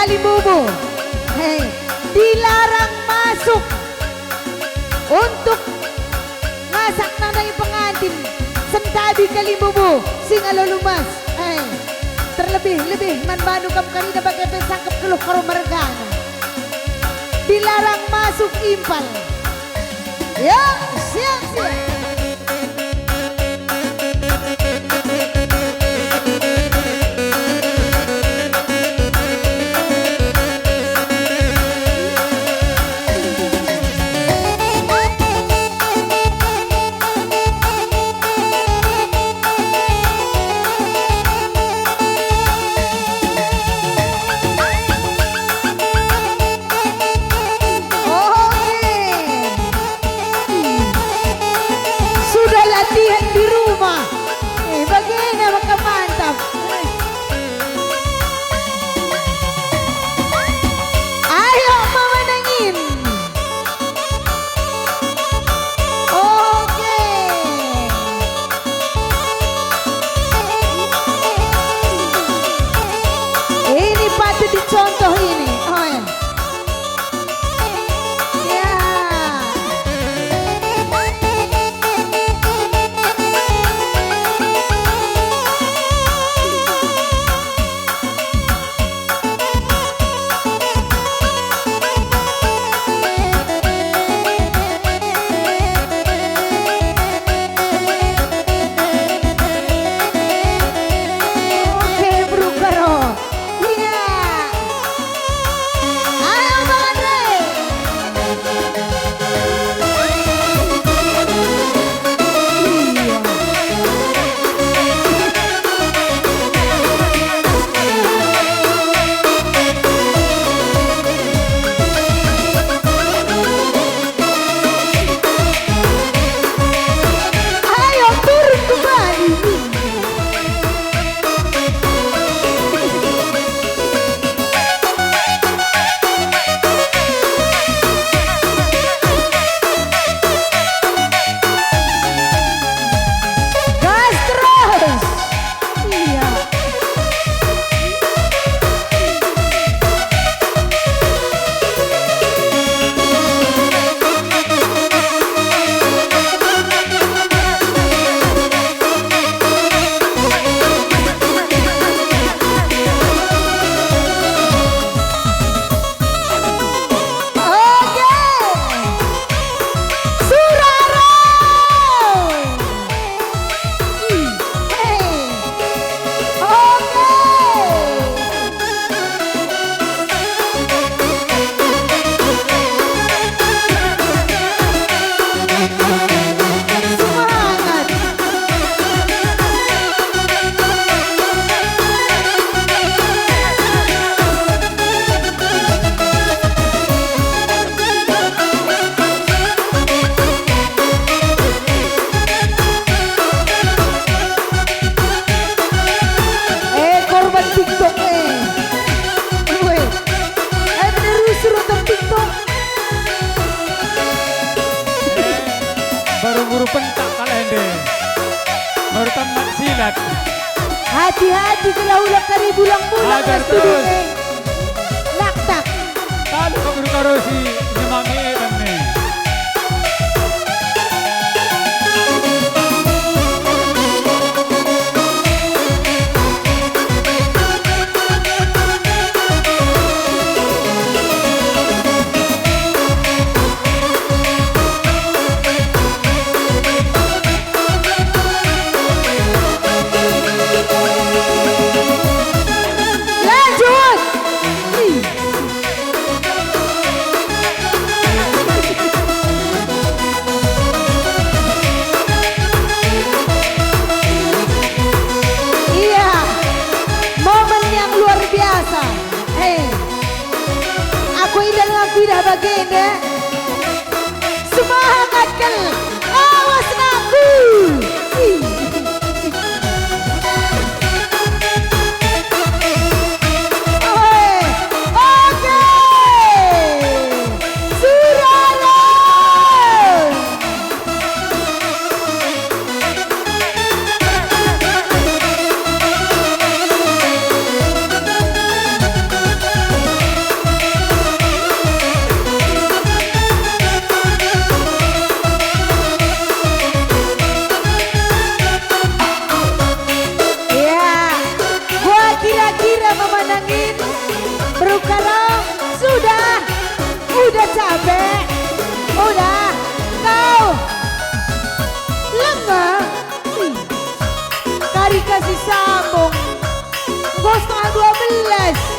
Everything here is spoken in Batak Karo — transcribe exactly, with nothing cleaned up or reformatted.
Kalimbubu, hei, dilarang masuk untuk ngasak nandangi pengantin, sentabi kalimbubu, Singa Lolumas, hei, terlebih-lebih man bandu kam karina bage pe sangkep geluh karo mergana. Dilarang masuk impal. Ya, siap, siap. Oke. Sudah latihan di rumah. Eh, bagena maka mantap. Ayo, Mama Nangin. Oke. Ini patut dicontoh ini. Oh, ya. Ya. Oke, Bro Karo. Iya. Ayo, Bang Andre. Iya. Ayo turun kembali. Gas terus. Iya. Oke. Suraro. Hei. Oke. Semangat. Eh, korban TikTok, eh. Weh. Eh, bener rusuh nonton TikTok. Eh, baru guru pentak kal ende. Baru tamat silat. Hati-hati gelah ulang kari bulang-bulang. Ajar terus. Naktak. Talu kami ruka rosi nyemami edang ni. Lanjut. Iya, momen yang luar biasa. Hei, aku idah, aku idah bagenda. Semangat kal, awas ngaku. Oke, oke. Suralo. Kira memandangin Beru Karong. Sudah. Udah capek. Udah. Kau. Lengah. Ih. Kari kasih sambung. Enggo setengah dua belas.